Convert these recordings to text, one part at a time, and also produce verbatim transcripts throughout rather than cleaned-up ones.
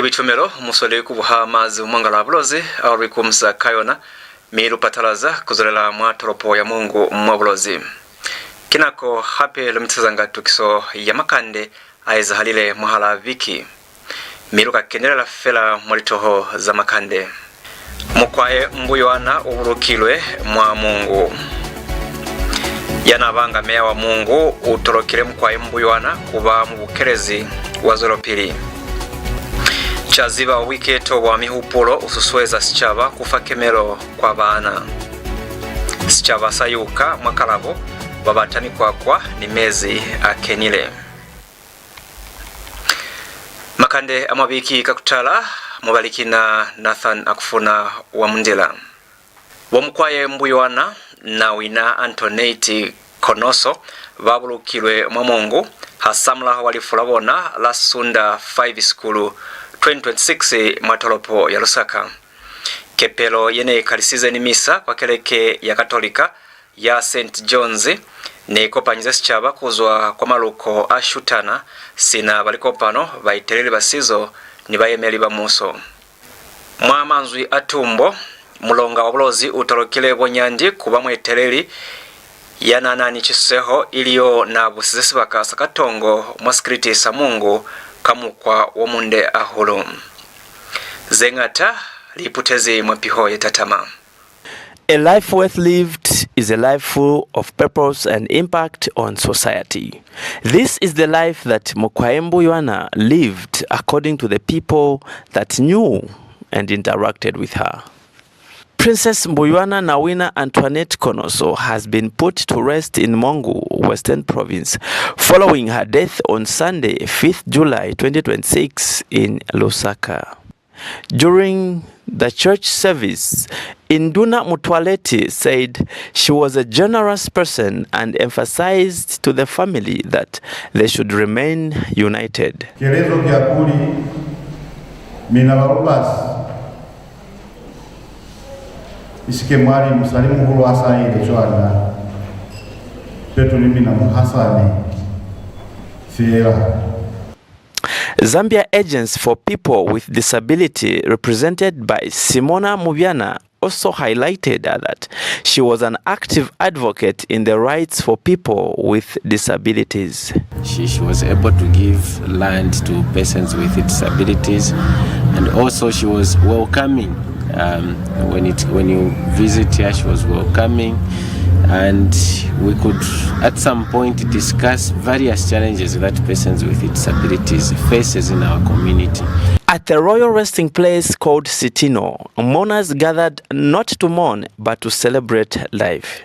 Buitumelo, mu sweli ku buha mazi mwa Ngala Bulozi ao lu ikumusa ka yona, mi lu patalaza ku zwelela mwa tolopo ya Mongu mwa Bulozi. Ki nako hape lu mi tisezanga tukiso ya makande a ezahalile mwahalaa viki, mi lu ka kenelela fela mwa litoho za makande. Mukwae Mbuywana u bulukilwe mwa Mongu. Ya n'a banga meya wa Mongu u tolokile Mukwae Mbuywana ku ba mubukelezi wa zwelopili. Caziba wa buiketo bwa mihupulo u susueza sicaba ku fa kemelo kwa baana. Sicaba sa Yuka mwa Kalabo ba bata mikwakwa ni mezi a kenile. Makande a mwa viki ka ku tala, mubali ki na Nathan Akufuna wa Mundila. Bo Mukwae Mbuywana na Wina Antoinette Konoso ba bulukilwe mwa Mongu hasamulaho wa lifu la bona la Sunda five Sikulu twenty twenty-six mwa tolopo ya Lusaka. Kepelo ye ne i kalisize ni misa kwa keleke ya Katolika ya Saint John's ne i kopanyize sicaba ku zwa kwa maluko a shutana, sina ba likopano, baeteleli ba sizo, ni bayemeli ba muso. Mwa manzwi a tumbo, mulonga wa Bulozi u tolokile bo Nyandi ku ba mueteleli ya n'a na ni ciseho, ili yo n'a busize sibaka sa Katongo mwa sikiliti sa Mongu ka mukwa wo munde hahulu. Ze ñata li iputezi mwa piho ye tatama. A life worth lived is a life full of purpose and impact on society. This is the life that Mukwae Mbuywana lived according to the people that knew and interacted with her. Princess Mbuywana Nawina Antoinette Konoso has been put to rest in Mongu, Western Province, following her death on Sunday, fifth July twenty twenty-six, in Lusaka. During the church service, Induna Mutwaleti said she was a generous person and emphasized to the family that they should remain united. Kelezo ki ya kuli, mina ba lubasi, isike mwa li musali muhulu a sa ile cwana, petu ni mina mu hasane fela. Zambia Agency for People with Disability, represented by Simona Mubyana, also highlighted that she was an active advocate in the rights for people with disabilities. She, she was able to give land to persons with disabilities, and also she was welcoming. Um, when it, when you visit her, she was welcoming, and we could at some point discuss various challenges that persons with disabilities faces in our community. At the royal resting place called Sitino, mourners gathered not to mourn but to celebrate life.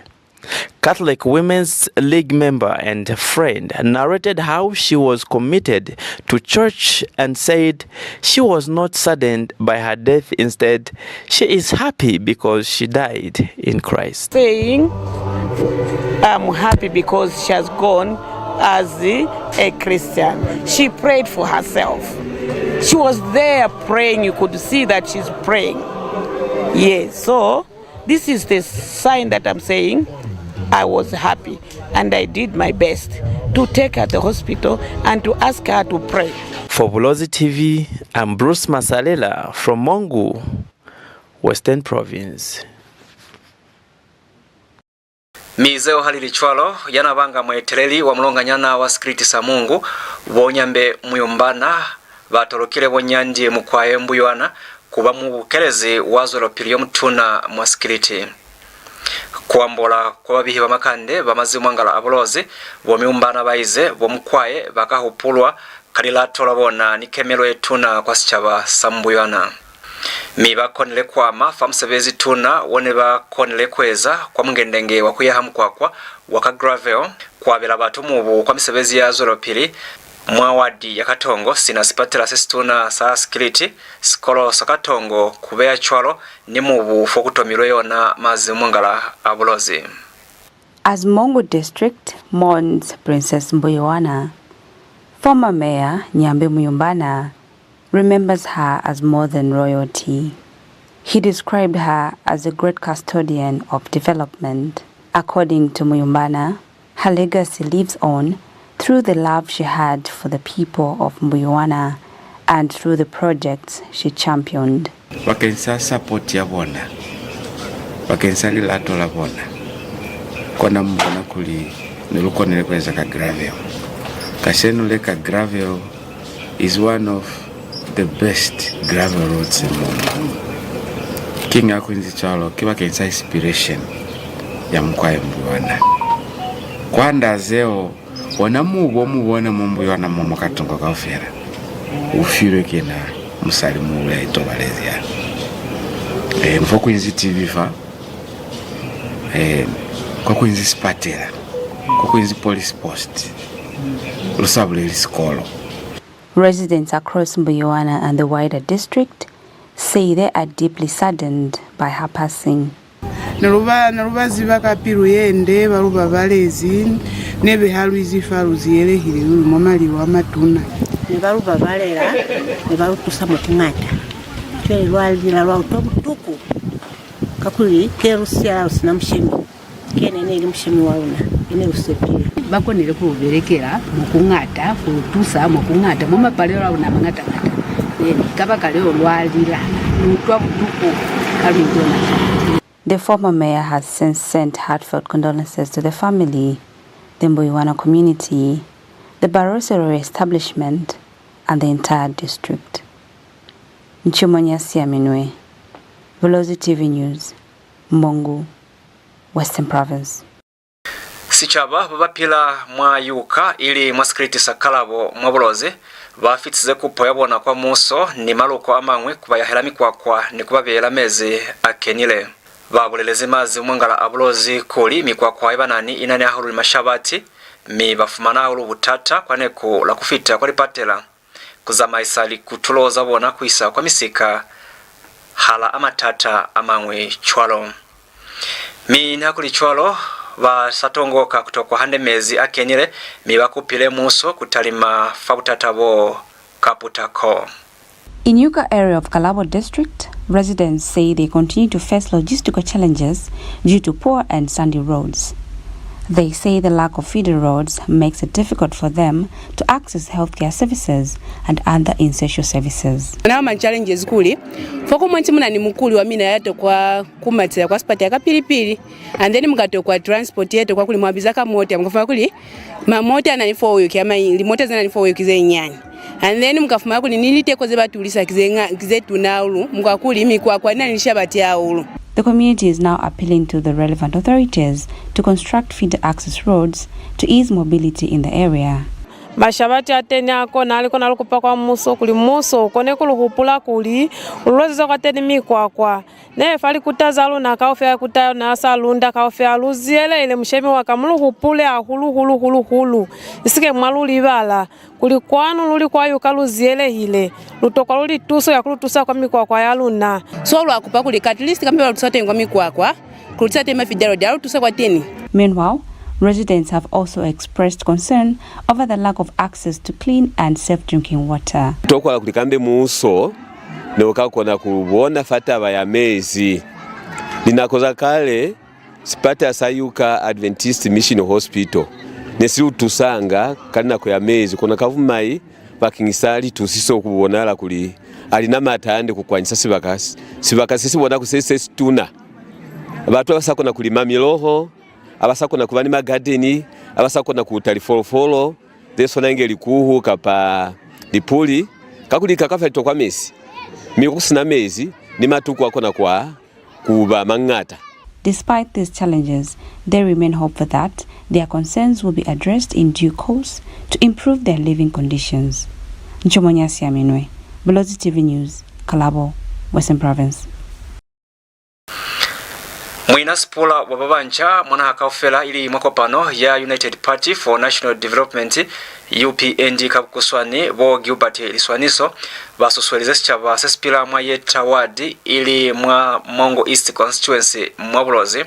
Catholic Women's League member and friend narrated how she was committed to church and said she was not saddened by her death. Instead, she is happy because she died in Christ. Saying, "I'm happy because she has gone as a Christian." She prayed for herself. She was there praying. You could see that she's praying. Yes, so this is the sign that I'm saying I was happy and I did my best to take her to the hospital and to ask her to pray. For Bulozi T V, I'm Bruce Masalela from Mongu, Western Province. Mi zeo ha li li cwalo, ya n'a banga mueteleli wa mulonganyana wa sikiliti sa Mongu, bo Nyambe Muyumbana, ba tolokile bo Nyandi Mukwae Mbuywana ku ba mubukelezi wa zwelopili yo mutuna mwa sikiliti. Ku ambola kwa babihi ba makande ba mazimwangala a Bulozi, bo Muyumbana ba ize bo Mukwae ba ka hupulwa ka lilato la bona ni kemelo ye tuna kwa sicaba sa Mbuywana. Mi ba konile ku ama fa musebezi tuna wo ne ba konile ku eza kwa mungendenge wa ku yaha mukwakwa wa ka gravel, ku abela batu mubu kwa misebezi ya zwelopili mwa wadi ya Katongo, sina sipatela se situna sa sikiliti, sikolo sa Katongo, ku beya cwalo ni mubu fo ku tomilwe yona mazimwangala a Bulozi. As Mongu District mourns Princess Mbuyuwana, former Mayor Nyambe Muyumbana remembers her as more than royalty. He described her as a great custodian of development. According to Muyumbana, her legacy lives on through the love she had for the people of Mbuyuwana and through the projects she championed. Bakeñisa support ya bona, bakeñisa lilato la bona, kona mu bona kuli ne lu konile ku eza ka gravel. Kacenu le ka gravel is one of the best gravel roads mo. Kiñi ha ku inzi cwalo? Ki bakeñisa inspiration ya mukwa ye mbuywana. Kwanda zeo, ona mubu o mu bona mo mbuywana mo mwa katungo kaufela, u filwe ki na musali muhulu ya itobalezi ya. Eh, fo ku inzi T V fa, eh, kwa ku inzi sipatela, kwa ku inzi police post, lu sa buleli sikolo. Residents across Mbuyuwana and the wider district say they are deeply saddened by her passing. Ne lu ba, ne lu ba ziba ka pilu ye nde, ba lu babalezi, ne be ha lu izi fa lu ziyelehile luli mwa malilu a matuna. Ne ba lu babalela, ne ba lu tusa mo ku ñata. Cwale lwa lila, lwa utwa butuku, kakuli ke lu siyala lu si na mushemi. Ke ne, ne li mushemi wa luna, ye ne lu sepile. Ba konile ku lu belekela mo ku ñata, ku lu tusa mo ku ñata, mwa mapalelo a luna a mañata-ñata. Then, kabakaleo lwa lila, lu utwa butuku ka lu itonahana. The former mayor has since sent heartfelt condolences to the family, the Mbuyuwana community, the Barotse Lorry establishment, and the entire district. Nchimwanya Siaminwe, Bulozi T V News, Mongu, Western Province. Sicaba ba ba pila mwa Yuka, ili mwa sikiliti sa Kalabo mwa Bulozi, ba fitisize kupo ya bona kwa muuso ni maluko a mañwi ku ba yahela mikwakwa ni ku ba beela mezi a kenile. Ba bulelezi mazi Mwangala a Bulozi kuli mikwakwa ye ba na ni i na ni hahulu ni mashabati, mi ba fumana hahulu butata kwa neku la ku fita kwa lipatela. Ku zamaisa likutulo za bona ku isa kwa misika hala a matata a mañwi cwalo. Mi nihakulicwalo, ba sa tongoka ku tokwa hande mezi a kenile, mi ba kupile muuso ku talima fa butata bo ka putako. In Yuka area of Kalabo district, residents say they continue to face logistical challenges due to poor and sandy roads. They say the lack of feeder roads makes it difficult for them to access healthcare services and other essential services. Now my challenge is kuli, fo ku mwendi mu na ni mukuli wa mina ya tokwa ku matela kwa sipatela kapili-pili, and then mu ka tokwa transport ye tokwa kuli mwa biza ka mota, mu ka fumana kuli mamota a na ni four wheel ki a mañi, limota ze na ni four wheel ki ze nyani. And then mu ka fumana kuli ni liteko ze ba tulisa ki ze ña-, ki ze tuna hahulu, mukwa kuli mikwakwa i na ni lishabati hahulu. The community is now appealing to the relevant authorities to construct feeder access roads to ease mobility in the area. Mashabati a teñi a kona, a li kona lu kupa kwa muuso kuli muuso u kone ku lu hupula kuli u lu lozeza kwateñi mikwakwa. Ne fa likuta za luna kaufela, kuta ya luna ya Salunda kaufela, lu ziyelehile, mushemi wa ka, mu lu hupule hahulu, hulu, hulu, hulu. Isike mwa lu libala kuli kwanu luli kwa Yuka lu ziyelehile, lu tokwa luli tuso ya ku lu tusa kwa mikwakwa ya luna. So lwa kupa kuli at least kambe ba lu tusa teñi kwa mikwakwa, ku lu tusa teñi ma feeder road, a lu tusa kwateñi. Meanwhile, residents have also expressed concern over the lack of access to clean and safe drinking water. Tokwa kuli kambe muuso ne u ka kona ku bona fa taba ya mezi. Linako za kale, sipatela sa Yuka Adventist Mission Hospital ne si lu tusanga ka linako ya mezi, kono ka bumai bakeñisa litusiso ku bonahala kuli a li na maata hande ku kwanisa sibaka, sibaka se si bona ku se, se situna. Batu ha ba sa kona ku lima miloho, ha ba sa kona ku ba ni magadeni, ha ba sa kona ku uta lifolofolo ze swana inge likuhu kapa lipuli, kakuli ka, ka fa li tokwa mezi. Mi ku si na mezi, ni matuku a kona kwa ku ba mañata. Despite these challenges, they remain hopeful that their concerns will be addressed in due course to improve their living conditions. Nchomonya Siaminwe, Bulozi T V News, Kalabo, Western Province. Muina sipula wa ba banca mwa naha kaufela ili mwa kopano ya United Party for National Development, U P N D ka bukuswani, bo Gilbert Liswaniso, ba susuelize sicaba se si pila mwa Yeta Ward ili mwa Mongu East Constituency mwa Bulozi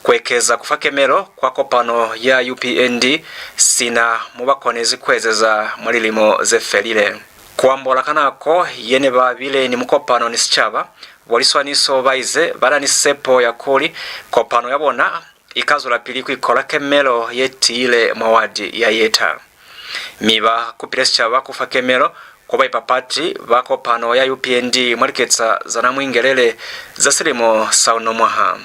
ku ekeza ku fa kemelo kwa kopano ya U P N D sina mo ba konezi ku ezeza mwa lilimo ze felile. Ku ambola ka nako ye ne ba bile ni mukopano ni sicaba, bo Liswaniso ba ize ba na ni sepo ya kuli kopano ya bona i ka zwelapili ku ikola kemelo ye tiile mwa wadi ya Yeta. Mi ba kupile sicaba ku fa kemelo kwa baipapati ba kopano ya U P N D mwa liketsa za namwingelele za silimo sa uno mwaha.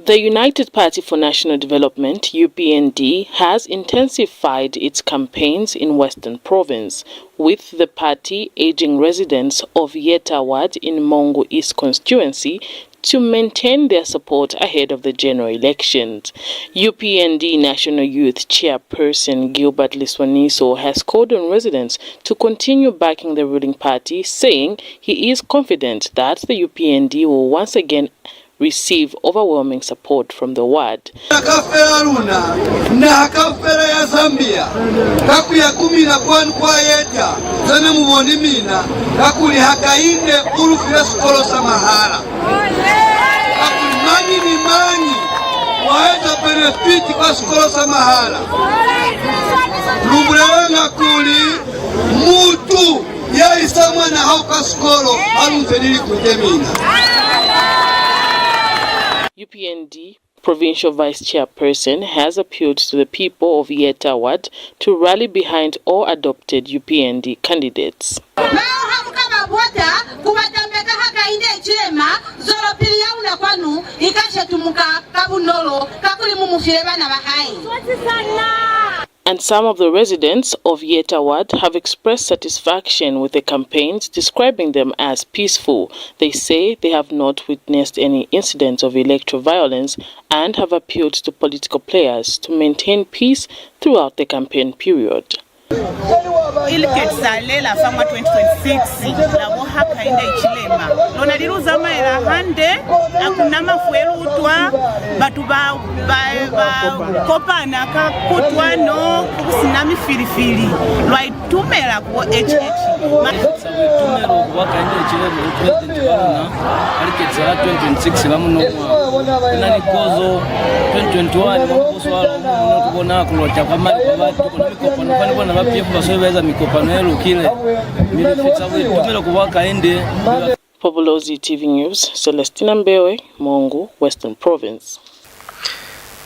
The United Party for National Development, U P N D, has intensified its campaigns in Western Province, with the party urging residents of Yeta Ward in Mongu East constituency to maintain their support ahead of the general elections. U P N D National Youth Chairperson Gilbert Liswaniso has called on residents to continue backing the ruling party, saying he is confident that the U P N D will once again receive overwhelming support from the ward. Na kaufela luna, naha kaufela ya Zambia, ka ku ya ku mina kwanu kwa Yeta, ze ne mu boni mina, kakuli Hakainde u lu file sikolo sa mahala. Kakuli mañi ni mañi wa eza benefit kwa sikolo sa mahala. Lu bulelanga kuli mutu ya isa mwana hao kwa sikolo ha lu nze ni likute mina. U P N D Provincial Vice Chairperson has appealed to the people of Yeta Ward to rally behind all adopted U P N D candidates. Bao ha mu ka ba vota, ku ba tambeka Hakainde Hichilema, zwelopili ya luna kwanu i ka shetumuka ka bunolo, kakuli mu mu file bana ba hae. And some of the residents of Yeta Ward have expressed satisfaction with the campaigns, describing them as peaceful. They say they have not witnessed any incidents of electoral violence and have appealed to political players to maintain peace throughout the campaign period. Iliketisa lela fa mwa twenty twenty-six la bo Hakainde Hichilema, lona li lu zamaela hande, ha ku na mafu e lu utwa, batu ba, ba, ba kopana ka kutwano, ku si na mifilifili. Lwa itumela ku bo H H. Ma- Sa buitumelo ku bo Hakainde Hichilema, bo president ba luna, ka liketisa la twenty twenty-six la munongwaha. Ku na ni kozo twenty twenty-one, mwa mubuso wa Roma, ku ne ku bonahala ku lota kwa mali kwa batu, kono mikopano fa ni bona ba P F ba sweli ba eza mikopano ye lukile. Mi lu fitisa buitumelo ku bo Hakainde. Populozi T V News, Celestina Mbewe, Mongu, Western Province.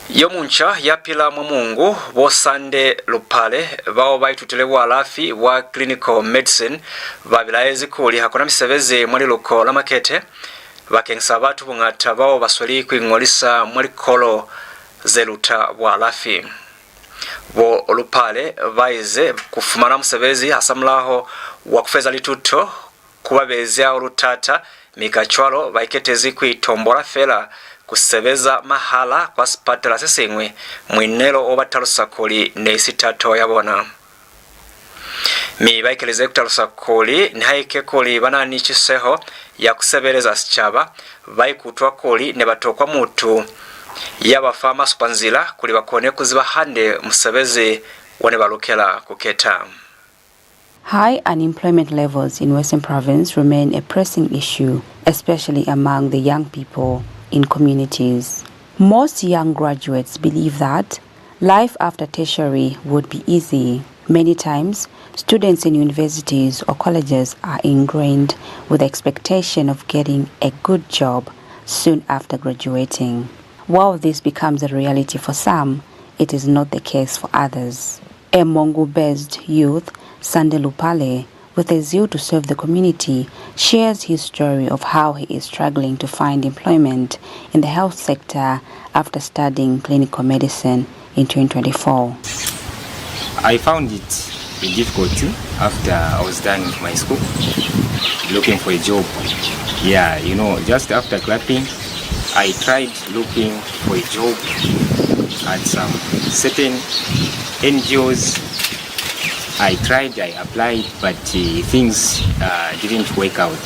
Yo munca ya pila mwa Mongu, bo Sande Lupale, bao ba itutile bualafi bwa clinical medicine, ba bilaezi kuli ha ku na misebezi mwa liluko la makete bakeñisa batu buñata bao ba sweli ku iñolisa mwa likolo ze luta bualafi. Bo Lupale ba ize ku fumana musebezi hasamulaho wa ku feza lituto ku ba bezi hahulu taata, mi kacwalo ba iketezi ku itombola fela ku sebeza mahala kwa sipatela se siñwi. Muinelo o ba talusa kuli ne i si tato ya bona. Mi ba ikelize ku talusa kuli nihaike kuli ba na ni ciseho ya ku sebeleza sicaba, ba ikutwa kuli ne ba tokwa mutu ya ba fa masupanzila kuli ba kone ku ziba hande musebezi o ne ba lukela ku keta. High unemployment levels in Western Province remain a pressing issue, especially among the young people in communities. Most young graduates believe that life after tertiary would be easy. Many times, students in universities or colleges are ingrained with the expectation of getting a good job soon after graduating. While this becomes a reality for some, it is not the case for others. A Mongu-based youth, Sande Lupale, with a zeal to serve the community, shares his story of how he is struggling to find employment in the health sector after studying clinical medicine in twenty twenty-four. I found it difficult after I was done with my school, looking for a job. Yeah, you know, just after clapping, I tried looking for a job at some certain N G Os. I tried, I applied, but, uh, things, uh, didn't work out.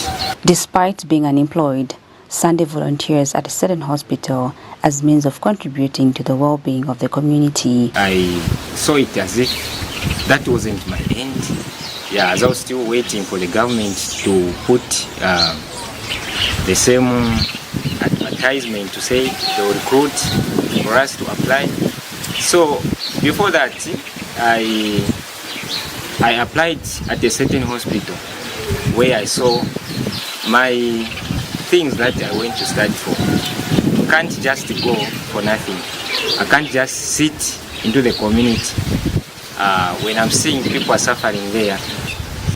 Despite being unemployed, Sande volunteers at a certain hospital as means of contributing to the well-being of the community. I saw it as if that wasn't my end. Yeah, as I was still waiting for the government to put, uh, the same advertisement to say they will recruit for us to apply. So before that, I, I applied at a certain hospital where I saw my things that I went to study for. I can't just go for nothing. I can't just sit into the community, uh, when I'm seeing people are suffering there.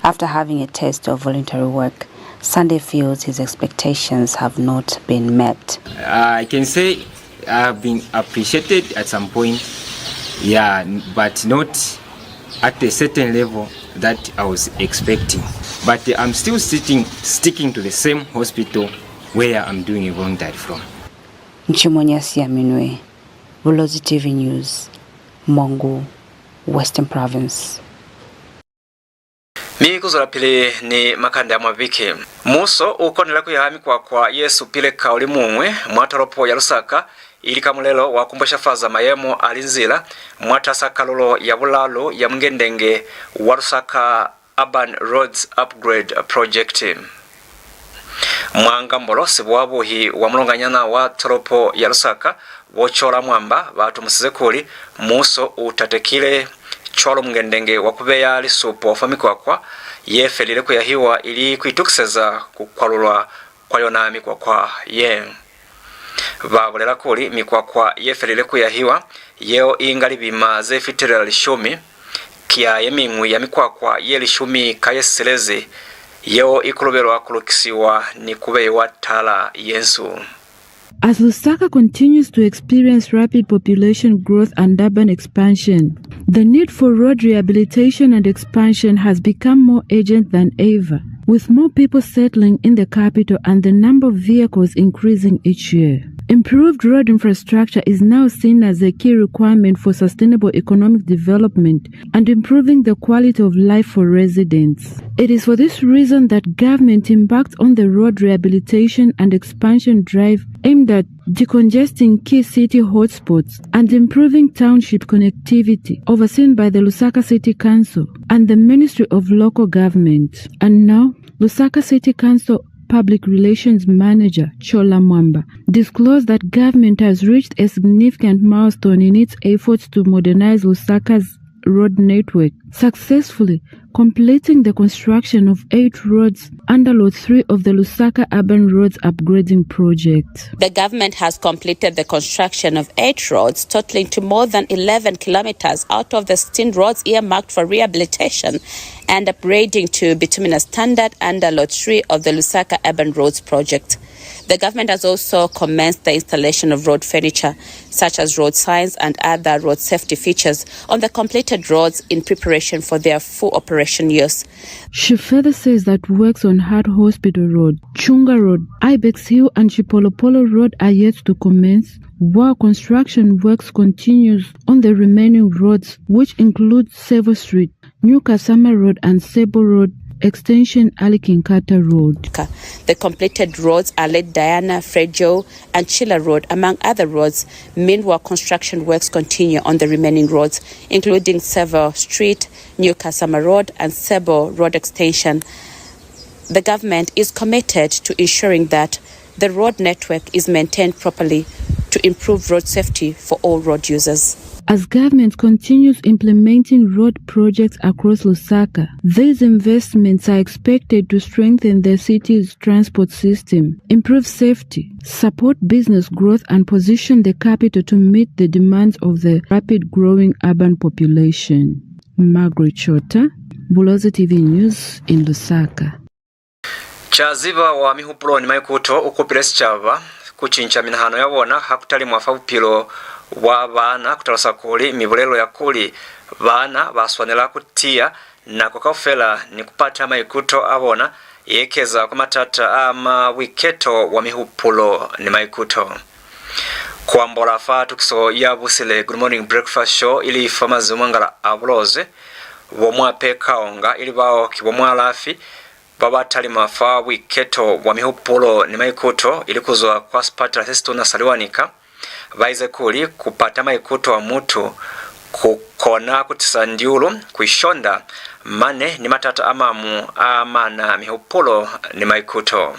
After having a taste of voluntary work, Sunday feels his expectations have not been met. I can say I've been appreciated at some point, yeah, but not at a certain level that I was expecting. But I'm still sitting, sticking to the same hospital where I'm doing a voluntary from. Nchimwenya Siaminwe, Bulozi T V News, Mongu, Western Province. Mi ku zwelapili ni makande a mwa viki. Muuso u konile ku yaha mikwakwa ye supile kauli muñwi mwa tolopo ya Lusaka, ili ka mulelo wa ku mboshafaza mayemo a linzila mwatas'a kalulo ya bulalu ya mungendenge wa Lusaka Urban Roads Upgrade Project. Mwa ngambolo, sibuabuhi wa mulonganyana wa tolopo ya Lusaka, bo Chola Mwamba, ba tumusize kuli muuso u tatekile cwalo mungendenge wa ku beya lisupo fa mikwakwa ye felile ku yahiwa ili ku itukiseza ku kwalulwa kwa yona mikwakwa ye. Ba bulela kuli mikwakwa ye felile ku yahiwa, yeo i nga libima ze fitelela lishumi, ki ya ye miñwi ya mikwakwa ye lishumi ka ye silezi yeo i kulubelwa ku lukisiwa ni ku beiwa tala ye nsu. As Lusaka continues to experience rapid population growth and urban expansion, the need for road rehabilitation and expansion has become more urgent than ever, with more people settling in the capital and the number of vehicles increasing each year. Improved road infrastructure is now seen as a key requirement for sustainable economic development and improving the quality of life for residents. It is for this reason that government embarked on the road rehabilitation and expansion drive aimed at decongesting key city hotspots and improving township connectivity, overseen by the Lusaka City Council and the Ministry of Local Government. And now, Lusaka City Council Public Relations Manager Chola Mwamba disclosed that government has reached a significant milestone in its efforts to modernize Lusaka's road network, successfully completing the construction of eight roads under Lot three of the Lusaka Urban Roads Upgrading Project. The government has completed the construction of eight roads, totaling to more than eleven kilometers out of the sixteen roads earmarked for rehabilitation and upgrading to bituminous standard under Lot three of the Lusaka Urban Roads Project. The government has also commenced the installation of road furniture, such as road signs and other road safety features, on the completed roads in preparation for their full operation use. She further says that works on Heart Hospital Road, Chunga Road, Ibex Hill and Chipolopolo Road are yet to commence, while construction works continues on the remaining roads, which include Sevo Street, New Kasama Road and Sebo Road Extension, Ali Kinkata Road. The completed roads are Lady Diana, Fred Joe, and Chila Road, among other roads. Meanwhile, construction works continue on the remaining roads, including Sevo Street, New Kasama Road, and Sebo Road Extension. The government is committed to ensuring that the road network is maintained properly to improve road safety for all road users. As government continues implementing road projects across Lusaka, these investments are expected to strengthen the city's transport system, improve safety, support business growth, and position the capital to meet the demands of the rapid growing urban population. Margaret Chota, Bulozi T V News in Lusaka. Caziba wa mihupulo ni maikuto u kupile sicaba ku cinca minahano ya bona ha ku talimwa fa bupilo bwa baana, ku talusa kuli mibulelo ya kuli baana ba swanela ku tiya nako kaufela ni ku pata maikuto a bona i ekeza kwa matata a ama buiketo bwa mihupulo ni maikuto. Ku ambola fa tukiso ya busile Good Morning Breakfast Show ili fa mazimumwangala a Bulozi, bo Mwape Kaonga, ili bao ki bo mualafi ba ba talima fa buiketo bwa mihupulo ni maikuto, ili ku zwa kwa sipatela se situna sa Liwanika, ba ize kuli ku pata maikuto a mutu ku kona ku tisa ndiulu, ku ishonda, mane ni matata a mañwi a amana mihupulo ni maikuto.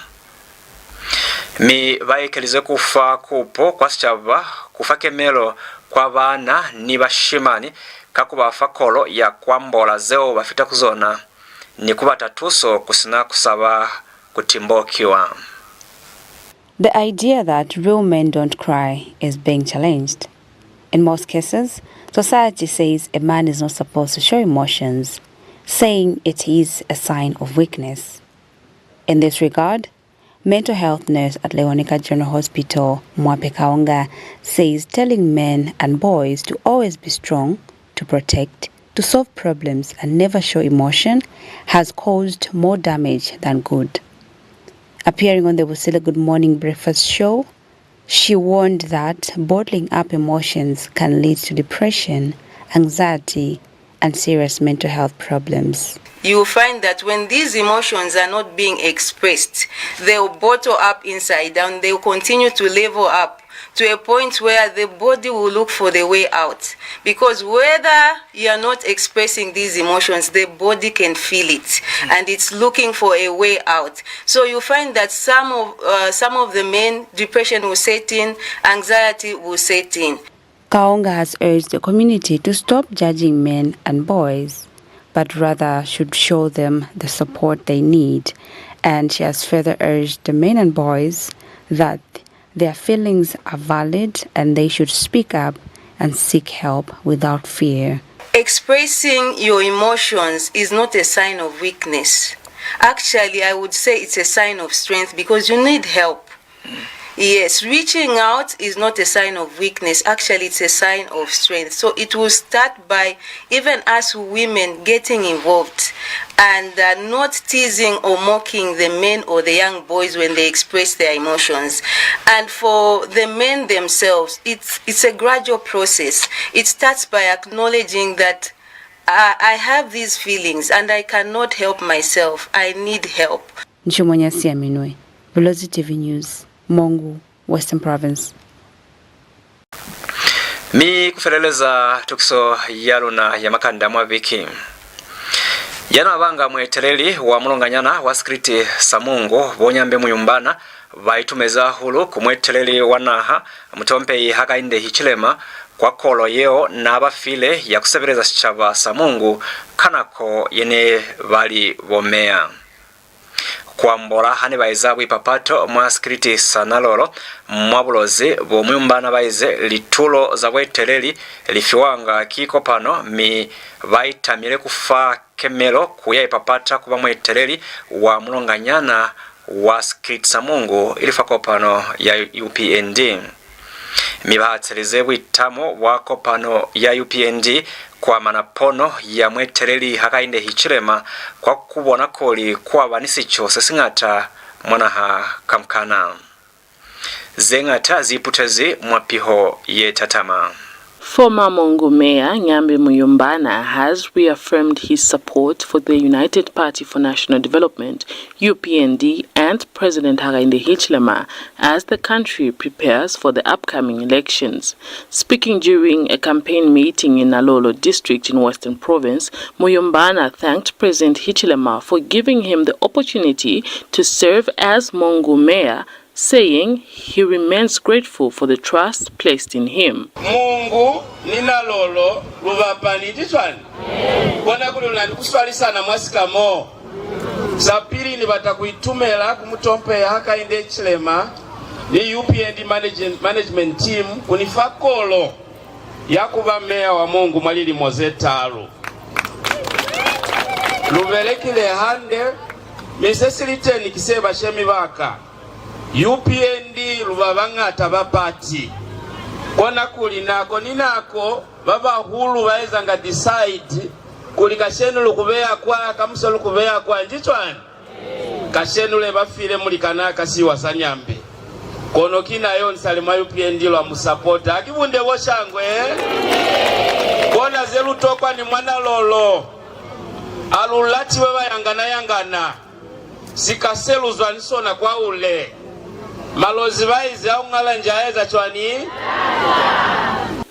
Mi ba ekelize ku fa kupo kwa sicaba, ku fa kemelo kwa baana ni bashimani ka ku ba fa kolo ya ku ambola zeo ba fita ku zona ni ku bata tuso ku si na ku saba ku timbokiwa. The idea that real men don't cry is being challenged. In most cases, society says a man is not supposed to show emotions. saying it is a sign of weakness. In this regard, mental health nurse at Leonika General Hospital, Mwape Kaonga, says telling men and boys to always be strong, to protect, to solve problems and never show emotion has caused more damage than good. Appearing on the Busile Good Morning Breakfast show, she warned that bottling up emotions can lead to depression, anxiety, and serious mental health problems. You find that when these emotions are not being expressed, they'll bottle up inside and they'll continue to level up to a point where the body will look for the way out. Because whether you are not expressing these emotions, the body can feel it and it's looking for a way out. So you find that some of, uh, some of the men, depression will set in, anxiety will set in. Kaonga has urged the community to stop judging men and boys, but rather should show them the support they need. And she has further urged the men and boys that their feelings are valid and they should speak up and seek help without fear. Expressing your emotions is not a sign of weakness. Actually, I would say it's a sign of strength because you need help. Yes, reaching out is not a sign of weakness. Actually, it's a sign of strength. So it will start by even us women getting involved and, uh, not teasing or mocking the men or the young boys when they express their emotions. And for the men themselves, it's, it's a gradual process. It starts by acknowledging that, uh, I have these feelings and I cannot help myself. I need help. Nshimwanya siaminwe. Bulozi T V News, Mongu, Western Province. Mi ku feleleza tukiso ya luna ya makanda mwa viki. Yana banga mueteleli wa mulonganyana wa sikiliti sa Mungu, bo Nyambe Muyumbana, ba itumezi hahulu ku mueteleli wa naha, mutompehi Hakainde Hichilema, kwa kolo yeo n'a ba file ya ku sebeleza sicaba sa Mungu ka nako ye ne ba li bo meya. Ku ambola ha ne ba eza buipapato mwa sikiliti sa Nalolo, mwa Bulozi, bo Muyumbana ba ize litulo za bueteleli li fiwanga ki kopano, mi ba itamile ku fa kemelo ku ya ipapata ku ba mueteleli wa mulonganyana wa sikiliti sa Mungu, ili fa kopano ya U P N D. Mi ba hatelize buitamo bwa kopano ya U P N D ku amana pono ya mueteleli Hakainde Hichilema kwa ku bona kuli kwa ba ni sico se siñata mwa naha kamukana. Ze ñata zi iputezi mwa piho ye tatama. Former Mongu Mayor Nyambe Muyumbana has reaffirmed his support for the United Party for National Development, U P N D, and President Hakainde Hichilema as the country prepares for the upcoming elections. Speaking during a campaign meeting in Nalolo District in Western Province, Muyumbana thanked President Hichilema for giving him the opportunity to serve as Mongu Mayor, saying he remains grateful for the trust placed in him. Mongu ni Nalolo lu bapani, ci cwani? Kona kuli lu na ni ku swalisana mwa sikamo. Sa pili, ni bata ku itumela ku mutompehi Hakainde Hichilema ni U P N D manage-, management team ku ni fa kolo ya ku ba meya wa Mongu mwa lilimo ze talu. Lu belekile hande, mi se si li teñi ki se, bashemi ba ka, U P N D lu ba bañata ba pati. Kona kuli nako ni nako ba bahulu ba ezanga decide kuli kashenu lu ku beya kwa, kamuso lu ku beya kwa, nji cwani? Kashenu le ba file mulikanaa ka siwa sa Nyambe. Kono ki na yo ni sa li mwa U P N D, lwa mu sapota. Haki bunde bo, shangwe? Bona ze lu tokwa ni mwa Nalolo. A lu lati ba ba yangana-yangana. Sika se lu zwa ni sona kwahule. Malozi ba ize, ha u ñala nja a eza cwani?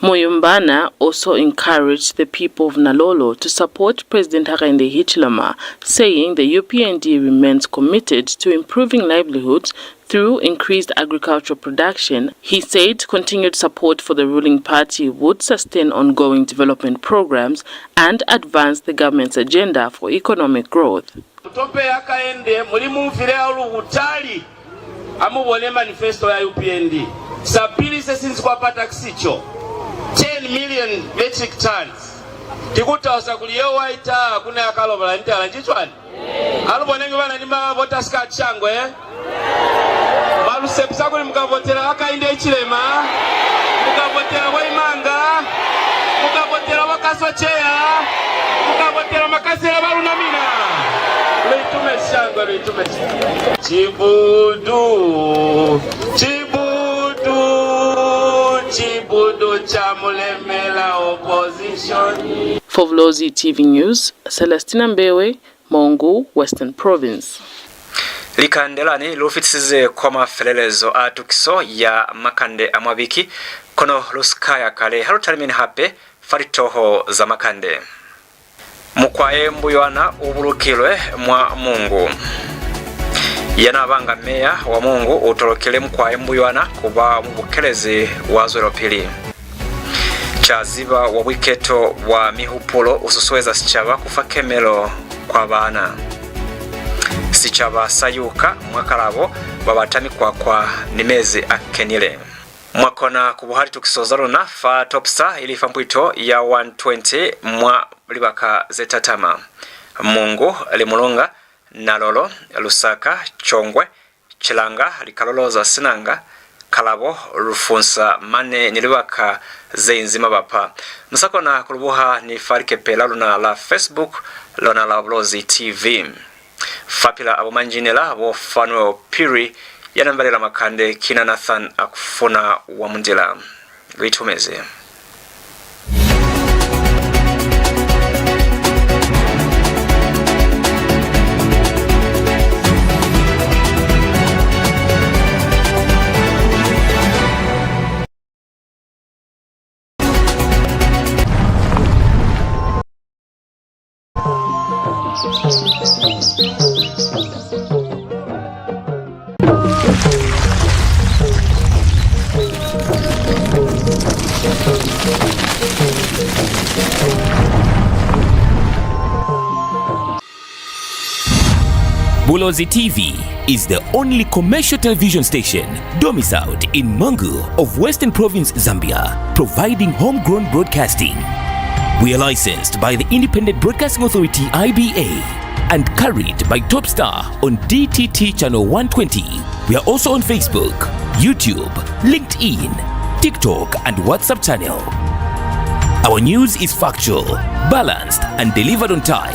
Muyumbana also encouraged the people of Nalolo to support President Hakainde Hichilema, saying the U P N D remains committed to improving livelihoods through increased agricultural production. He said continued support for the ruling party would sustain ongoing development programs and advance the government's agenda for economic growth. Mutompehi Hakainde, Mulimu u mu file hahulu butali. Ha mu bone manifesto ya U P N D. Sa pili se sinzi kwa pata ki sico. Ten million metric tons. Ki ku talusa kuli yeo wa itaha ku na ya ka lobola ni tala, nji cwani? Ha lu bonenge ba na ni ma voter card shangwe. Mwa lu sepisa kuli mu ka votela Hakainde Hichilema, mu ka votela bo Imanga, mu ka votela bo Kasocheya, mu ka votela makasela ba luna mina. Lu itumezi shangwe, lu itumezi. Chibudu, chibudu, chibudu cha mulemela opposition. For Bulozi T V News, Celestina Mbewe, Mongu, Western Province. Likande lani lu fitisize kwa mafelelezo a tukiso ya makande a mwa biki, kono lu si ka ya kale ha lu talimeni hape fa litoho za makande. Mukwae Mbuywana u bulukilwe mwa Mongu. Ya n'a banga meya wa Mongu u tolokile Mukwae Mbuywana ku ba mubukelezi wa zwelopili. Caziba wa buiketo bwa mihupulo u susueza sicaba ku fa kemelo kwa baana. Sicaba sa Yuka mwa Kalabo ba bata mikwakwa ni mezi a kenile. Mwa kona ku buha litukiso za luna fa Topstar, ili fa mpwito ya one twenty mwa libaka ze tatama. Mongu, Limulunga, Nalolo, Lusaka, Chongwe, Chilanga, likalulo za Senanga, Kalabo, Lufunsa, mane ni libaka ze inzi mabapa. Mu sa kona ku lu buha ni fa likepe la luna la Facebook, lona la Bulozi T V. Fapil'a bo manjinela bo Fanuel Phiri, ya n'a mi balela makande ki na Nathan Akufuna wa Mundila. Lu itumezi. Bulozi T V is the only commercial television station domiciled in Mongu of Western Province, Zambia, providing homegrown broadcasting. We are licensed by the Independent Broadcasting Authority, I B A, and carried by Topstar on D T T channel one twenty. We are also on Facebook, YouTube, LinkedIn, TikTok, and WhatsApp channel. Our news is factual, balanced, and delivered on time.